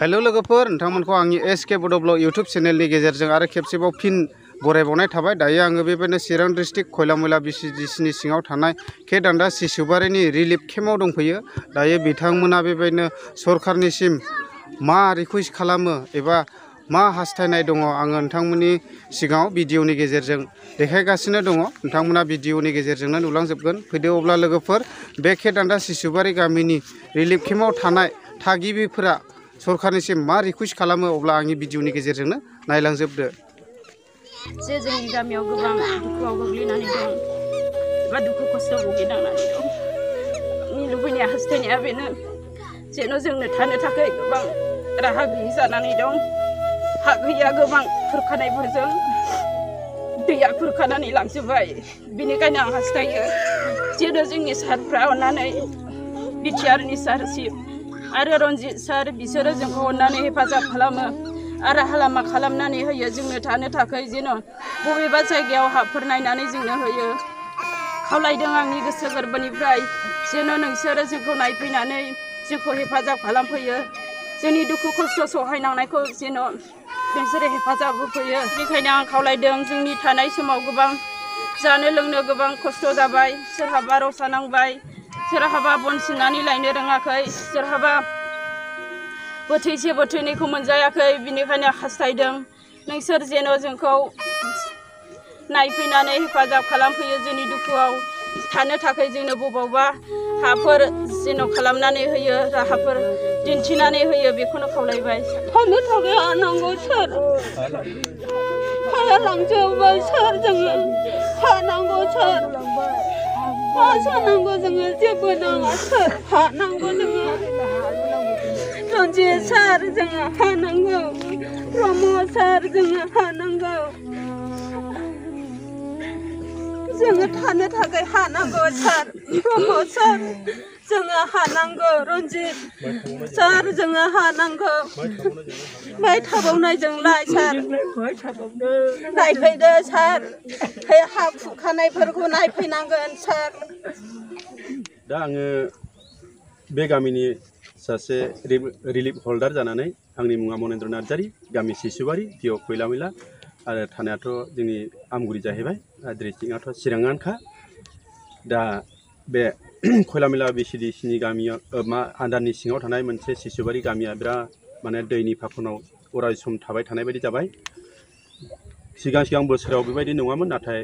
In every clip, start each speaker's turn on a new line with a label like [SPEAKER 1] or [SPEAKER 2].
[SPEAKER 1] Hello लोगोफोर नोंथांमोनखौ आंनि SK बड' ब्लग यूट्यूब चेनेलनि गेजेरजों आरो खेबसेबाव फिन बरायबावनाय थाबाय। दायो आङो बेबायदिनो चिरां डिस्ट्रिक्ट खयलामयला बिसिडिसिनि सिङाव थानाय केदान्दा सिसुबारिनि रिलिफ केम्पआव दंफैयो। दायो बिथांमोना बेबायदिनो सरखारनिसिम मा रिक्वेस्ट खालामो एबा मा हास्थायनाय दङ आङो नोंथांमोननि सिगाङाव भिडिअनि गेजेरजों देखायगासिनो दङ। नोंथांमोना भिडिअनि गेजेरजोंनो नुलांजोबगोन। फैदो अब्ला लोगोफोर बे केदान्दा सिसुबारि गामिनि रिलिफ केम्पआव थानाय थागिबिफोरा सरखारनिसिम मा रिक्वेस्ट खालामो अब्ला आंनि भिडिअनि गेजेरजोंनो नायलांजोबदो।
[SPEAKER 2] जे जोंनि गामियाव गोबां दुखुआव गोग्लैनानै दं एबा दुखु खस्थ' भुगिनांनानै दं। आंनि लुबैनाया हास्थायनाया बेनो जेन' जोंनो थानो थाखाय गोबां राहा गैयि जानानै दं। हा गैया गोबां खुरखानायफोरजों दैया खुरखानानै लांजोब्बाय। बेनिखायनो आं हास्थायो जेन' जोंनि सारफ्रा अननानै बिटिआरनि सारसिम आरो रनजित सार बिसोरो जोंखौ अननानै हेफाजाब खालामो आरो लामा खालामनानै होयो जोंनो थानो थाखाय जेन' बबेबा जायगायाव हाफोर नायनानै जोंनो होयो। खावलायदों आंनि गोसो गोरबोनिफ्राय जेन' नोंसोरो जोंखौ नायफैनानै जोंखौ हेफाजाब खालामफैयो। जोंनि दुखु खस्थ' सहायनांनायखौ जेन' नोंसोरो हेफाजाब होफैयो। बेनिखायनो आं खावलायदों जोंनि थानाय समाव गोबां जानो लोंनो गोबां खस्थ' जाबाय। सोरहाबा रसा नांबाय, सोरहाबा बन सिननानै लायनो रोङाखै, सोरहाबा बोथिसे बोथिनैखौ मोनजायाखै। बिनिखायनो हास्थायदों नोंसोर जेन' जोंखौ नायफैनानै हेफाजाब खालामफैयो। जोंनि दुखुआव थानो थाखाय जोंनो बबावबा हाफोर जेन' खालामनानै होयो, राहाफोर दिन्थिनानै होयो बेखौनो खावलायबाय।
[SPEAKER 3] थानो थाखाय हा नांगौ सार, हाया लांजोब्बाय सार, जोङो हा नांगौ सार, हा नांगौ जोङो जेबो नाङा सार, हा नांगौ जोङो। रनजित सार जोङो हा नांगौ, प्रमद सार जोङो हा नांगौ, जोङो थानो थाखाय हा नांगौ सार, प्रमद सार जोङो हा नांगौ, रनजित सार जोङो हा नांगौ। माइ थाबावनायजोंलाय सार नायफैदो सार, हा खुरखानायफोरखौ नायफैनांगोन सार।
[SPEAKER 4] दा आङो बे गामिनि सासे रिलिफ हल्डार जानानै आंनि मुङा मनेन्द्र नार्जारि, गामि सिसुबारि, पिअ खयलामयला आरो थानायाथ' जोंनि आमगुरि जाहैबाय, डिस्ट्रिक्टआथ' चिराङानोखा। दा बे खयलामयला बिसिडिसिनि गामियाव आन्दारनि सिङाव थानाय मोनसे सिसुबारि गामिया बिराद माने दैनि फाखनाव अराय सम थाबाय थानाय बायदि जाबाय। सिगां बोसोराव बेबायदि नङामोन, नाथाय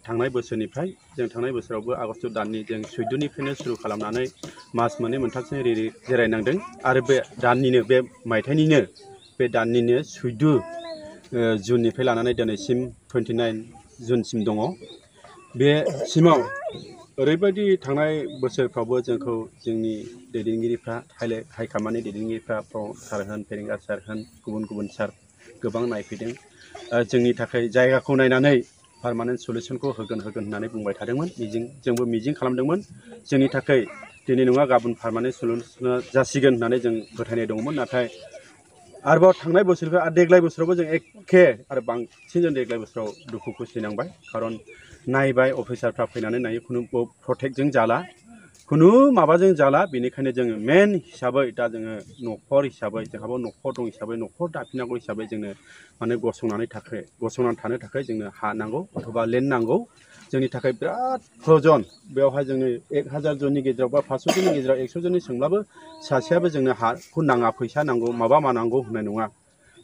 [SPEAKER 4] थांनाय बोसोरनिफ्राय जों थांनाय बोसोरावबो आगष्ट दाननि जों 14निफ्रायनो सुरु खालामनानै मास मोननै मोनथामसिम जिरायनांदों आरो बे दाननिनो बे मायथाइनिनो बे दाननिनो 14 जुननिफ्राय लानानै दिनैसिम 29 जुनसिम दङ। बे सिमाव ओरैबायदि थांनाय बोसोरफ्रावबो जोंखौ जोंनि दैदेनगिरिफ्रा हाइकामानि दैदेनगिरिफ्रा सार होन, फेरेंगा सार होन, गुबुन सार गोबां नायफैदों। जोंनि थाखाय जायगाखौ नायनानै पारमानेन्ट सलिउसनखौ होगोन होननानै बुंबाय थादोंमोन। जोंबो मिजिं खालामदोंमोन जोंनि थाखाय दिनै नङा गाबोन पारमानेन्ट सलिउसना जासिगोन होननानै जों फोथायनाय दङमोन। नाथाय आरोबाव थांनाय बोसोरनिफ्राय आरो देग्लाय बोसोरावबो जों एखे आरो बांसिन जों देग्लाय बोसोराव दुखुखौ सैनांबाय। खारन नायबाय अफिसारफ्रा फैनानै नायो, खुनु प्रटेक्टजों जाला, खुनु माबाजों जाला। बेनिखायनो जोङो मेन हिसाबै दा जोङो न'खर हिसाबै जोंहाबो न'खर दं हिसाबै न'खर दाफिननांगौ हिसाबै जोंनो माने गसंनानै थानो थाखाय जोंनो हा नांगौ अथवा लेन्ड नांगौ। जोंनि थाखाय बिराद प्रयजन। बेवहाय जोंनो 1000 जननि गेजेराव बा 500 जननि गेजेराव 100 जननि सोंब्लाबो सासेयाबो जोंनो हाखौ नाङा, फैसा नांगौ, माबा मा नांगौ होननाय नङा।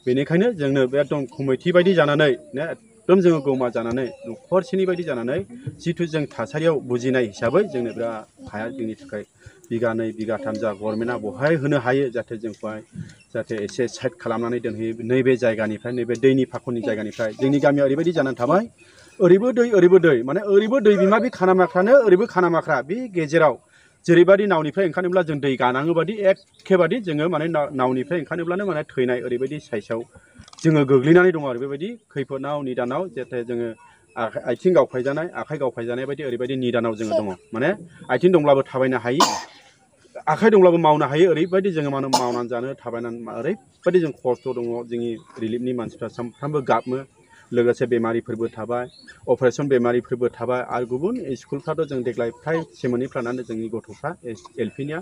[SPEAKER 4] बेनिखायनो जोंनो बे एकदम कमिटि बायदि जानानै एकदम जोङो गौमा जानानै न'खरसेनि बायदि जानानै जिथु जों थासारियाव बुजिनाय हिसाबै जोंनो बिराद हाया जोंनि थाखाय बिगानै बिगाथाम जा गभर्नमेन्टआ बहाय होनो हायो जाहाथे जोंखौहाय जाहाथे एसे साइड खालामनानै दोनहैयो। नैबे जायगानिफ्राय नैबे दैनि फाखननि जायगानिफ्राय जोंनि गामिया ओरैबायदि जानानै थाबाय, ओरैबो दै माने ओरैबो दै बिमा बे खानामाख्रानो ओरैबो खानामाख्रा। बे गेजेराव जेरैबायदि नावनिफ्राय ओंखारनोब्ला जों दै गानाङो बादि एखेबादि जोङो माने नावनिफ्राय ओंखारनोब्लानो माने थैनाय ओरैबायदि साइसआव जोङो गोग्लैनानै दङ आरो बेबायदि खैफोदाव निदानाव जाहाथे जोङो आथिं गावफायजानाय आखाइ गावफायजानाय बायदि ओरैबायदि निदानाव जोङो दङ। माने आथिं दंब्लाबो थाबायनो हायि, आखाइ दंब्लाबो मावनो हायो, ओरैबायदि जोङो मावनानै जानो थाबायनानै ओरैबायदि जों खस्थ' दङ। जोंनि रिलिफनि मानसिफ्रा सानफ्रामबो गाबो, लोगोसे बेमारिफोरबो थाबाय, अपारेशन बेमारिफोरबो थाबाय आरो गुबुन स्कुलफ्राथ' जों देग्लाय फ्राय सेमोननिफ्रायनो जोंनि गथ'फ्रा LPनिया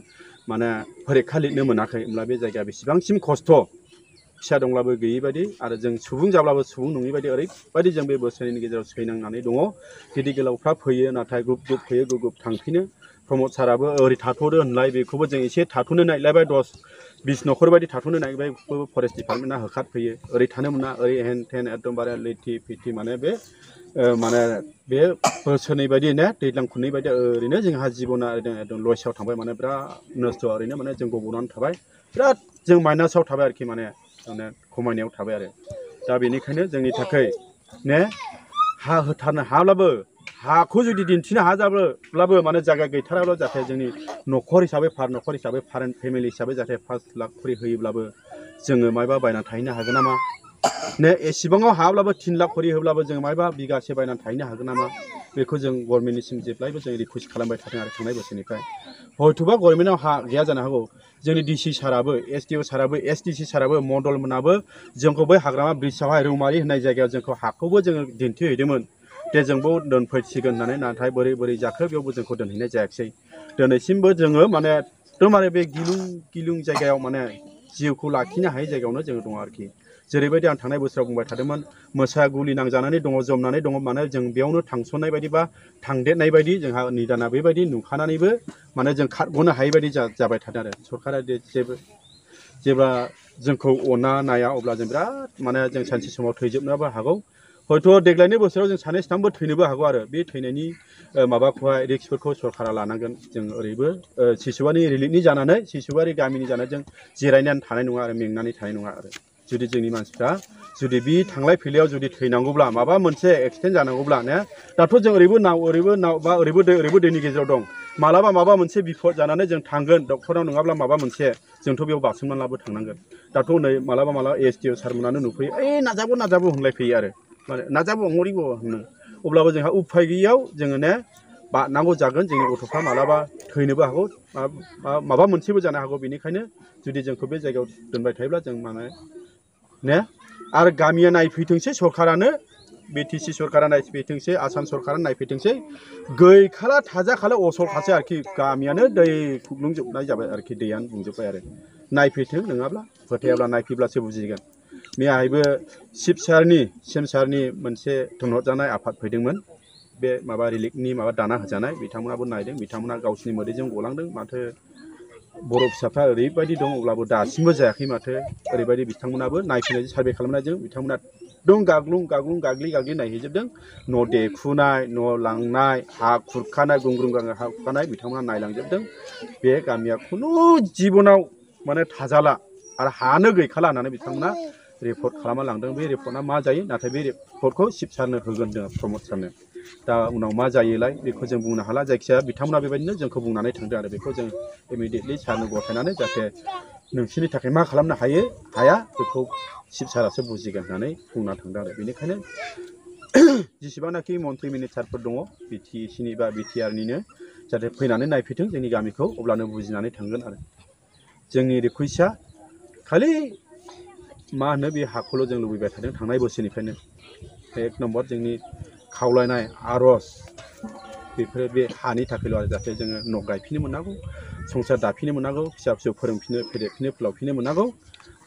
[SPEAKER 4] माने फरिखा लिरनो मोनाखै। होमब्ला बे जायगाया बेसेबांसिम खस्थ' फिसा दंब्लाबो गैयै बायदि आरो जों सुबुं जाब्लाबो सुबुं नङै बायदि ओरैबायदि जों बे बोसोरनि गेजेराव सैनांनानै दङ गिदिर गोलावफ्रा फैयो नाथाय गुप गुप फैयो गुप गुप थांफिनो प्रमद साराबो ओरै थाथ'दो होनलाय बेखौबो जों एसे थाथ'नो नायलायबाय 10-20 न'खर बायदि थाथ'नो नागिरबाय फरेस्ट डिपार्टमेन्टआ होखारफैयो ओरै थानो मोना ओरै हेन थेन एकदमबारे लैथि फिथि माने बे बोसोरनै बायदि ने दैज्लां खननै बायदि ओरैनो जोंहा जिबना एकदम लसाव थांबाय माने बिराद नस्थ' ओरैनो माने जों गब'नानै थाबाय बिराद जों माइनासाव थाबाय आरोखि माने खमायनायाव थाबाय आरो दा बेनिखायनो जोंनि थाखाय ने हा होथारनो हाब्लाबो हाखौ जुदि दिन्थिनो हाजाब्लाबो माने जायगा गैथाराब्ला जाहाथे जोंनि न'खर हिसाबै फेमिलि हिसाबै जाहाथे 5 लाख खरि होयोब्लाबो जोङो मायबा बायना थाहैनो हागोन नामा ने एसेबाङाव हाब्लाबो 3 लाख खरि होब्लाबो जों मायबा बिगासे बायनानै थाहैनो हागोन नामा बेखौ जों गभर्नमेन्टनिसिम जेब्लायबो जों रिकुवेस्ट खालामबाय थादों आरो थांनाय बोसोरनिफ्राय हयथ'बा गभर्नमेन्टआव हा गैया जानो हागौ जोंनि डिसि साराबो एसडिअ साराबो एसडिसि साराबो मडल मोनाबो जोंखौ बै हाग्रामा ब्रिजआवहाय रौमारि होननाय जायगायाव जोंखौ हाखौबो जोङो दिन्थिहैदोंमोन दे जोंबो दोनफैसिगोन होननानै नाथाय बोरै जाखो बेयावबो जोंखौ दोनहैनाय जायाखिसै दिनैसिमबो जोङो माने एकदमबारे बे गिलुं जायगायाव माने जिउखौ लाखिनो हायै जायगायावनो जोङो दङ आरोखि जेरैबायदि आं थांनाय बोसोराव बुंबाय थादोंमोन मोसा गुलि नांजानानै दङ जमनानै दङ माने जों बेयावनो थांसननाय बायदि बा थांदेरनाय बायदि जोंहा निदाना बेबायदि नुखानानैबो माने जों खारग'नो हायै बायदि जाबाय थादों आरो सरकारा जेब्ला जोंखौ अना नाया अब्ला जों बिराद माने जों सानसे समाव थैजोबनोबो हागौ हयथ' देग्लायनि बोसोराव जों सानै साथामबो थैनोबो हागौ आरो बे थैनायनि माबाखौहाय रिक्सफोरखौ सरकारा लानांगोन जों ओरैबो सिसुवारि रिलिफनि जानानै सिसुवारि गामिनि जानानै जों जिरायनानै थानाय नङा आरो मेंनानै थानाय नङा आरो जुदि जोंनि मानसिफ्रा जुदि बे थांलाय फैलायाव जुदि थैनांगौब्ला माबा मोनसे एक्सिडेन्ट जानांगौब्ला ने दाथ' जों ओरैबो नाव बा ओरैबो दैनि गेजेराव दं मालाबा माबा मोनसे बिपद जानानै जों थांगोन डक्टरनाव नङाब्ला माबा मोनसे जोंथ' बेयाव बारसोमनानैब्लाबो थांनांगोन दाथ' नै मालाबा एसडिअ सारमोनानो नुफैयो नाजाबो होनलायफैयो आरो माने नाजाबो हरिबो होनो अब्लाबो जोंहा उफाय गैयैयाव जोङो ने बारनांगौ जागोन जोंनि गथ'फ्रा मालाबा थैनोबो हागौ माबा मोनसेबो जानो हागौ बेनिखायनो जुदि जोंखौ बे जायगायाव दोनबाय थायोब्ला जों माने ने आरो गामिया नायफैथोंसै सरकारानो बिटिसि सरकारा नायफैथोंसै आसाम सरकारा नायफैथोंसै गैखाला थाजाखाला असलखासै आरोखि गामियानो दै खुग्लुंजोबनाय जाबाय आरोखि दैयानो बुंजोब्बाय आरो नायफैथों नङाब्ला फोथायाब्ला नायफैब्लासो बुजिगोन मैयाहायबो सिएम सारनि मोनसे थोनहरजानाय आफाद फैदोंमोन बे माबा रिलिफनि माबा दाना होजानाय बिथांमोनाबो नायदों बिथांमोना गावसिनि मोदैजों गलांदों माथो बर' फिसाफ्रा ओरैबायदि दं अब्लाबो दासिमबो जायाखै माथो ओरैबायदि बिथांमोनाबो नायफैनायजों सार्भे खालामनायजों बिथांमोना एकदम गाग्लुं नायहैजोबदों न' देखुनाय न' लांनाय हा खुरखानाय गुंग्रुं गांग्रा हा खुरखानाय बिथांमोना नायलांजोबदों बे गामिया खुनु जिबनाव माने थाजाला आरो हानो गैखाला होननानै बिथांमोना रिपर्ट खालामना लांदों बे रिपर्टआ मा जायो नाथाय बे रिपर्टखौ चिफ सारनो होगोन जों प्रमद सारनो दा उनाव मा जायोलाय बेखौ जों बुंनो हाला जायखिजाया बिथांमोना बेबायदिनो जोंखौ बुंनानै थांदों आरो बेखौ जों इमिडियेटलि सारनो गथायनानै जाहाथे नोंसोरनि थाखाय मा खालामनो हाया बेखौ चिफ सारासो बुजिगोन होननानै बुंना थांदों आरो बेनिखायनो जेसेबांनाखि मन्त्रि मिनिस्टारफोर दङ बिटिसिनि बा बिटिआरनिनो जाहाथे फैनानै नायफैथों जोंनि गामिखौ अब्लानो बुजिनानै थांगोन आरो जोंनि रिकुवेस्टआ खालि मा होनो बे हाखौल' जों लुबैबाय थादों थांनाय बोसोरनिफ्रायनो एक नम्बर जोंनि खावलायनाय आर'ज बेफोरो बे हानि थाखायल' आरो जाहाथे जोङो न' गायफिननो मोननांगौ संसार दाफिननो मोननांगौ फिसा फिसौ फोरोंफिननो फेदेरफिननो फोलावफिननो मोननांगौ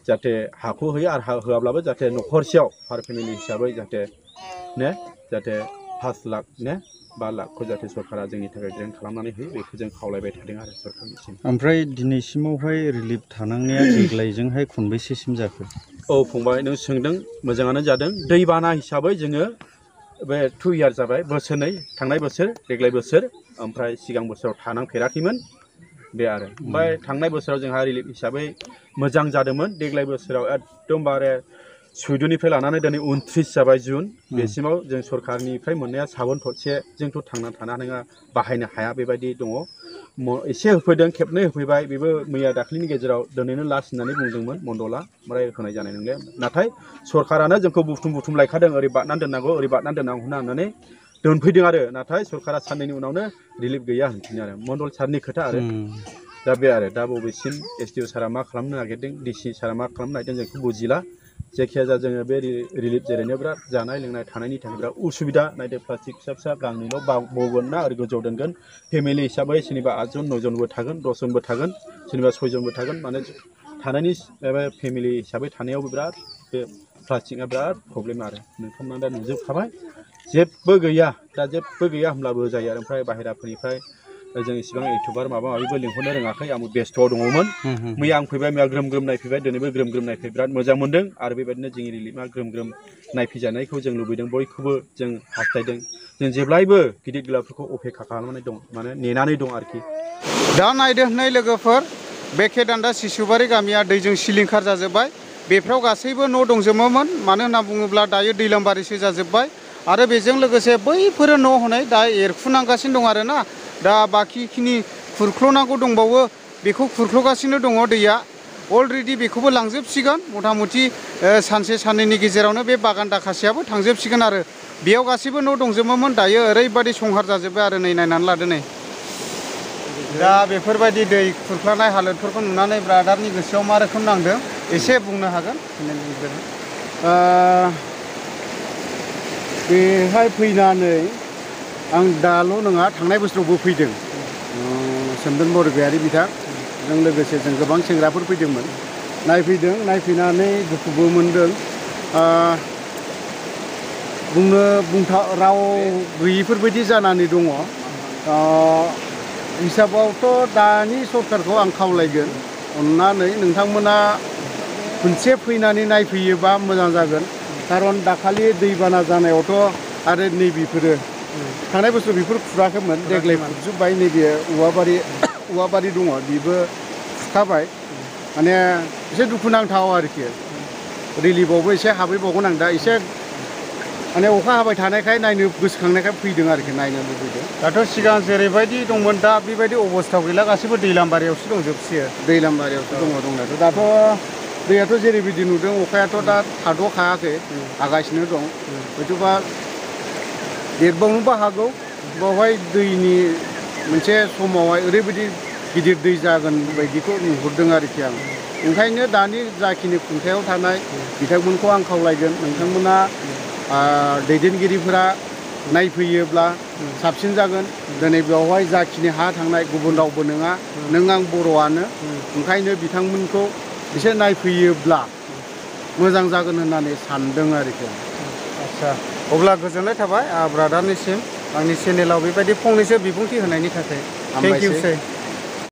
[SPEAKER 4] जाहाथे हाखौ होयो आरो हा होआब्लाबो जाहाथे न'खरसेयाव पार फेमिलि हिसाबै जाहाथे 5 लाख ने 5 लाखखौ जाहाथे सरकारा जोंनि थाखाय ग्रेन्ट खालामनानै होयो बेखौ जों खावलायबाय थादों आरो सरकारनिसिम
[SPEAKER 5] ओमफ्राय दिनैसिमावहाय रिलिफ थानांनाया देग्लायजोंहाय खनबेसेसिम जाखो
[SPEAKER 4] औ फंबाय नों सोंदों मोजाङानो जादों दैबाना हिसाबै जोङो बे 2 इयार जाबाय बोसोरनै थांनाय बोसोर देग्लाय बोसोर ओमफ्राय सिगां बोसोराव थानांफेराखैमोन बे आरो ओमफ्राय थांनाय बोसोराव जोंहा रिलिफ हिसाबै मोजां जादोंमोन देग्लाय बोसोराव एकदमबारे 14निफ्राय लानानै दिनै 29 जाबाय जुन बेसिमाव जों सरकारनिफ्राय मोननाया साबोन थरसेजोंथ' थांनानै थानो हानाय बाहायनो हाया बेबायदि दङ एसे होफैदों खेबनै होफैबाय बेबो मैया दाख्लैनि गेजेराव दिनैनो लास्ट होननानै बुंदोंमोन मण्डला ओमफ्राय होनाय जानाय नंले नाथाय सरकारानो जोंखौ बुथुम लायखादों ओरै बारनानै दोननांगौ ओरै बारनानै दोननांगौ होननानै दोनफैदों आरो नाथाय सरकारा साननैनि उनावनो रिलिफ गैया होनफिनो आरो मण्डल सारनि खोथा आरो दा बे आरो दा बबेसिम एसडिअ सारा मा खालामनो नागिरदों डिसि सारा मा खालामनो नागिरदों जोंखौ बुजिला जायखिजाया जोङो बे रिलिफ जेरैनो बिराद जानाय लोंनाय थानायनि थाखाय बिराद उसुबिदा नायदो प्लास्टिक फिसा गांनैल' बगोन ना ओरै गोजौआव दोनगोन फेमिलि हिसाबै सोरनिबा 8 जन 9 जनबो थागोन 10 जनबो थागोन सोरनिबा 6 जनबो थागोन माने थानायनि एबा फेमिलि हिसाबै थानायावबो बिराद बे प्लास्टिकआ बिराद प्रब्लेम आरो नोंथांमोना दा नुजोबखाबाय जेबो गैया दा जेबो गैया होमब्लाबो जायो आरो ओमफ्राय बाहेराफोरनिफ्राय जों इसिबां इउटुबार माबा माबिबो लिंहरनो रोङाखै आंबो बेस्थ'आव दङमोन मैया आं फैबाय मैया ग्रोम ग्रोम नायफैबाय दिनैबो ग्रोम ग्रोम नायफै बिराद मोजां मोनदों आरो बेबायदिनो जोंनि रिलिफआ ग्रोम ग्रोम नायफैजानायखौ जों लुबैदों बयखौबो जों हास्थायदों जों जेब्लायबो गिदिर गोलावफोरखौ अपेक्षा खालामनानै दं माने नेनानै दं आरोखि
[SPEAKER 1] दा नायदो होननाय लोगोफोर बे खेदान्दा सिसुबारि गामिया दैजों सिलिंखार जाजोब्बाय बेफ्राव गासैबो न' दंजोबोमोन मानो होनना बुङोब्ला दायो दैलांबारिसो जाजोब्बाय आरो बेजों लोगोसे बैफोरो न' हनै दा एरखुनांगासिनो दं आरोना दा बाखिखिनि खुरख्ल'नांगौ दंबावो बेखौ खुरख्ल'गासिनो दङ दैया अलरेडि बेखौबो लांजोबसिगोन मथा मथि सानसे साननैनि गेजेरावनो बे बागान दाखासेयाबो थांजोबसिगोन आरो बेयाव गासैबो न' दंजोबोमोन दायो ओरैबादि संहार जाजोब्बाय आरो नै नायनानै लादो नै दा बेफोरबायदि दै खुरख्लानाय हालोदफोरखौ नुनानै ब्रादारनि गोसोआव मा रोखोम नांदों एसे बुंनो हागोन बेहाय फैनानै आं दाल' नङा थांनाय बोसोरावबो फैदों सोमदोन बरगयारि बिथांजों लोगोसे जों गोबां सेंग्राफोर फैदोंमोन नायफैदों नायफैनानै दुखुबो मोनदों बुंनो राव गैयिफोरबायदि जानानै दङ हिसाबावथ' दानि सरकारखौ आं खावलायगोन अननानै नोंथांमोना खनसे फैनानै नायफैयोबा मोजां जागोन खारन दाखालि दैबाना जानायावथ' आरो नैबेफोरो थांनाय बोसोराव बेफोर खुराखैमोन देग्लाय खुरजोब्बाय नैबे औवाबारि दङ बेबो खुरखाबाय माने एसे दुखुनांथाव आरोखि रिलिफआवबो एसे हाबहैबावगोन आं दा एसे माने अखा हाबाय थानायखाय नायनो गोसोखांनायखाय फैदों आरोखि नायनो लुबैदों दाथ' सिगां जेरैबायदि दंमोन दा बेबायदि अबस्थायाव गैला गासैबो दैलांबारियावसो दंजोबसै दैलांबारियावसो दङ दंनायाथ' दाथ' दैयाथ' जेरैबायदि नुदों अखायाथ' दा थाद'खायाखै हागासिनो दं हयथ'बा देरबावनोबो हागौ बावहाय दैनि मोनसे समावहाय ओरैबायदि गिदिर दै जागोन बायदिखौ नुहुरदों आरोखि आं ओंखायनो दानि जाखिनि खुंथायाव थानाय बिथांमोनखौ आं खावलायगोन नोंथांमोना दैदेनगिरिफोरा नायफैयोब्ला साबसिन जागोन दिनै बेवहाय जाखिनि हा थांनाय गुबुन रावबो नङा नों आं बर'आनो ओंखायनो बिथांमोनखौ एसे नायफैयोब्ला मोजां जागोन होननानै सानदों आरोखि आच्चा अब्ला गोजोननाय थाबाय ब्रादारनिसिम आंनि चेनेलाव बेबायदि फंनैसो बिबुंथि होनायनि थाखाय थेंक इउ सै